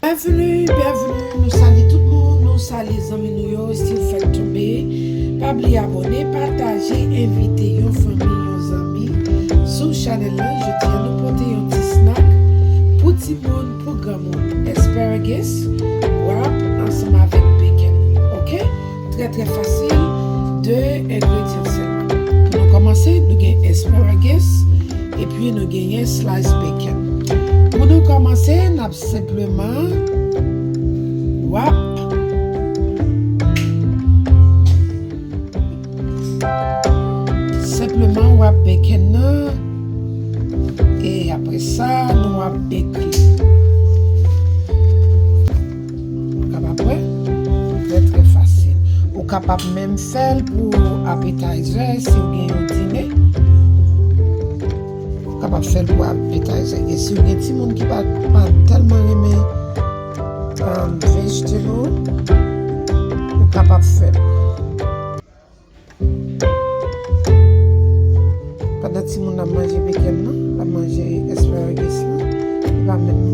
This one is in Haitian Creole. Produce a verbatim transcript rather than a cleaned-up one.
Byenvini, byenvini, nou salye tout moun, nou salye zanmi nou yo, si w fèk tonbe, pa bliye abòne, pataje, envite yon fanmi, yon zanmi sou chanèl la. Jodi a nou pote yon ti snack pou timoun, pou granmoun. Asparagus, wrap ansanm avèk bacon. Oke? Trè, trè fasil, de engredyan sèlman. Pou nou kòmanse, nou gen asparagus, epi nou genyen slice bacon. Pou nou kòmanse, n ap senpleman wrap, senpleman wrap bacon nan, e apre sa, nou wrap bacon. Ou kapab wè, trè, trè fasil. Ou kapab menm fè l pou appetizer si w gen yon dine. Ou kapab fè l pou appetizer. E si w gen timoun ki pa, pa tèlman renmen um, vegetable, ou kapab fè l. Pandan timoun nan ap manje bacon nan, l ap manje asparagus lan, li pa menm